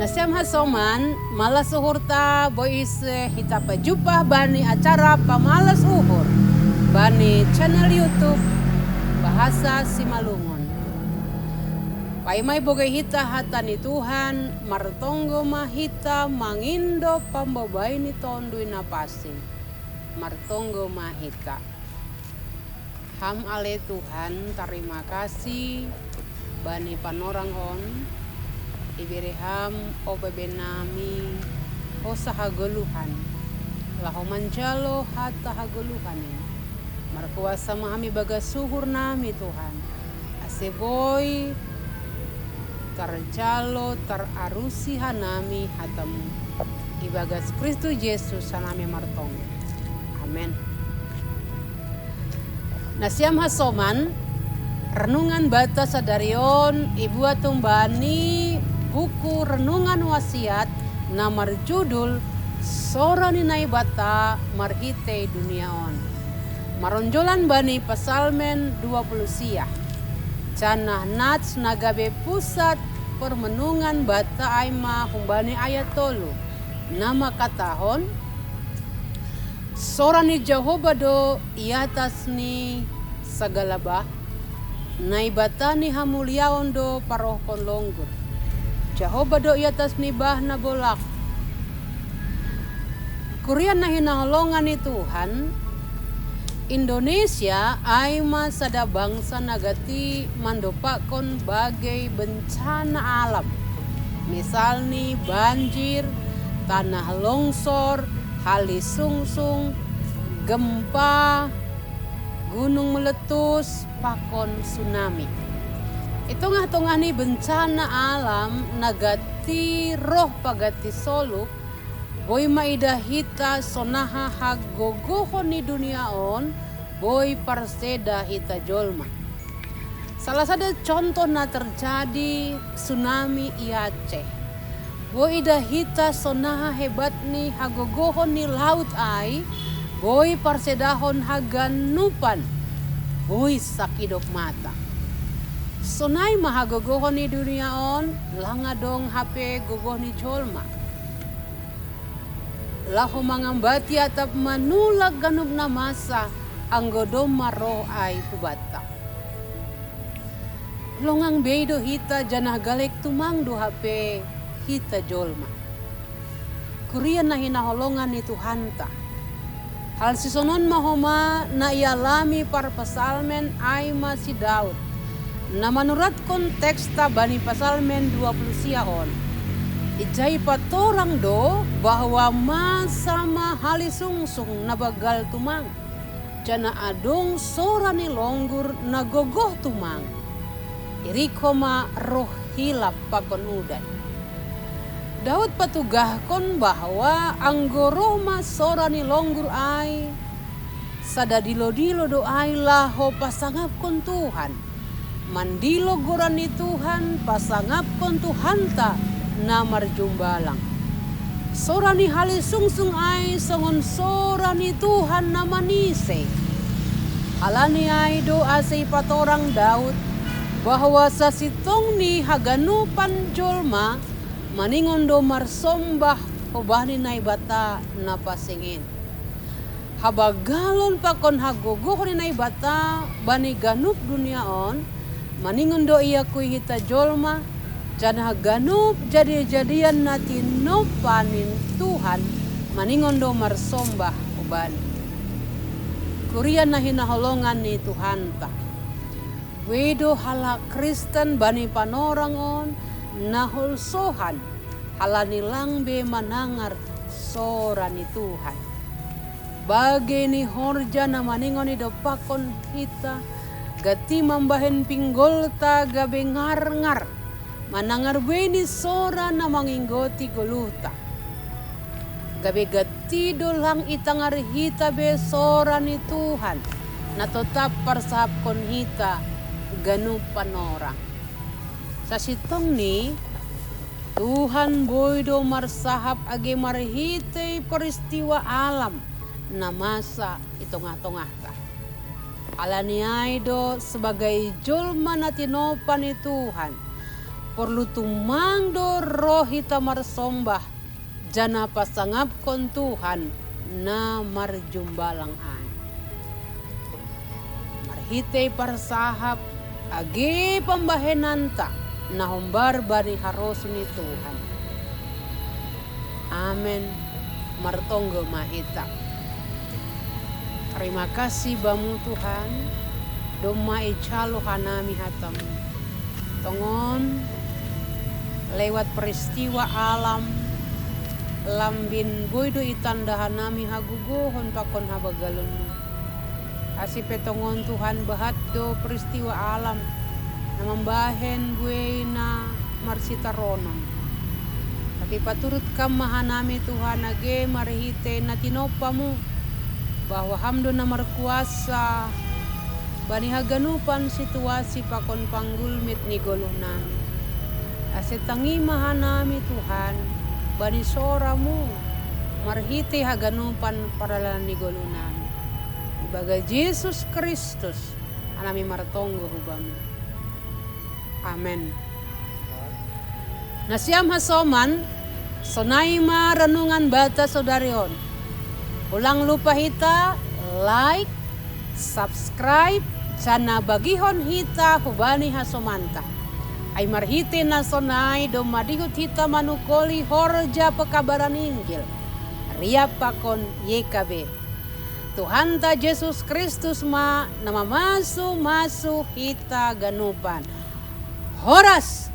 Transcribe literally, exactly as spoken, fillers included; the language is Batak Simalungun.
Siam hasoman, malas uhur ta, boi ise hita pajumpa bani acara pamalas uhur bani channel YouTube Bahasa Simalungun. Paima iboge hita hata ni Tuhan, martonggo ma hita mangindo pambabaen ni Tonduy Napansing. Martonggo ma hita. Ham ale Tuhan, tarima kasih bani panorang on, ibere Ham ope be nami, hosa hagoluhan, laho manjalo hata hagoluhan in. Markuasa ma Ham ibagas uhur nami Tuhan, ase boi tarjalo tararusi hanami hata-Mu. Ibagas Kristus Jesus hanami martonggo. Amen. Nasiam hasoman, renungan banta sadari on ibuat humbani buku Renungan Wasiat na marjudul Sora ni Naibata Marhitei Dunia On. Maronjolan bani Psalmen dua puluh sia. Janah nats na gabe pusat parmenungan banta ai ma humbani ayat tolu, na mangkatahon: Sora ni Jahowa do i atas ni sagala bah, Naibata ni hamuliaon do parohkon longgur. Jahowa do i atas ni bah na bolak. Kuria na hinaholongan ni Tuhan, Indonesia ai ma sada bangsa na gati mandompakkon bagei bencana alam. Misalni banjir, tanah longsor, halisungsung, gempa, gunung meletus, pakon tsunami. I tongah-tongah ni bencana alam na gati roh pagati solup, boi ma idah hita sonaha hagogohon ni dunia on boi parseda hita jolma. Salah sada contoh na terjadi tsunami i Aceh. Boi idah hita sonaha hebat ni hagogohon ni laut ai, boi parsedahon haganupan, boi sakidop mata. Sonai ma hagogohon ni dunia on, lang adong hape gogoh ni jolma laho mangambati atap manulak ganup na masa, anggo domma roh ai hubanta. Longang bei do hita, janah galek tumang do hape hita jolma. Kuria na hinaholongan ni Tuhanta. Hal sisonon ma homa na ialami parpsalmen ai ma si Daud, na manuratkon teksta bani Psalmen dua puluh sia on. Ijai patorang do bahwa masa ma halisungsung na banggal tumang, janah adong sora ni longgur na gogoh tumang. Irik homa roh hilap pakon udan. Daud patugahkon bahwa anggo roh ma sora ni longgur ai, sada dilo-dilo do ai laho pasangapkon Tuhan. Mandilo goran ni Tuhan, pasangapkon Tuhanta na marjumbalang. Sora ni halisungsung ai songon sora ni Tuhan na manise. Halani ai do ase ipatorang Daud, bahwa sasintongni haganupan jolma maningon do marsombah hubani Naibata na pansing in. Habagalon pakon hagogohon ni Naibata bani ganup dunia on, maningon do iakui hita jolma, janah ganup jadi-jadian na tinompa ni Tuhan maningon do marsombah hubani. Kuria na hinaholongan ni Tuhanta. Boi do halak Kristen bani panorang on na holsohan, halani lang be manangar sora ni Tuhan. Bagei ni horja na maningon idompakkon hita, gati mambahen pinggolta gabe ngarngar, manangar buei ni sora na manginggoti goluhta. Gabe gati do lang itangar hita be sora ni Tuhan, na totap parsahapkon hita ganup panorang. Sasintongni, Tuhan boi do marsahap age marhitei peristiwa alam na masa i tongah-tongahta. Halani ai do sebagai jolma na tinompa ni Tuhan, Porlu tumang do roh hita marsombah, janah pasangapkon Tuhan na marjumbalang ai. Marhitei parsahap age pambahenanta na hombar bani harosuh ni Tuhan. Amen. Martonggo ma hita. Terima kasih Bamu Tuhan, domma ijalo hanami hataMu. Tongon lewat peristiwa alam, lambin boi do itanda hanami hagogohon pakon habagalenMu. Ase pe tongon Tuhan, bahat do peristiwa alam na mambahen buei na marsitaronon. Tapi paturut Kam ma hanami Tuhan, age marhitei na tinompa-Mu, bahwa Ham do na markuasa bani haganupan situasi pakon panggulmit ni goluh nami. Ase tangi ma hanami Tuhan bani sora-Mu marhitei haganupan pardalan ni goluh nami. Ibagas Jesus Kristus hanami martonggo hu Bamu. Amen. Nasiam hasoman, sonai ma renungan banta sadari on. Ulang lupa hita like, subscribe, janah bagihon hita hubani hasomanta. Ai marhitei na sonai domma dihut hita manungkoli horja pekabaran Injil riap pakon Y K B. Tuhanta Jesus Kristus ma na mamasu-masu hita ganupan. Horas!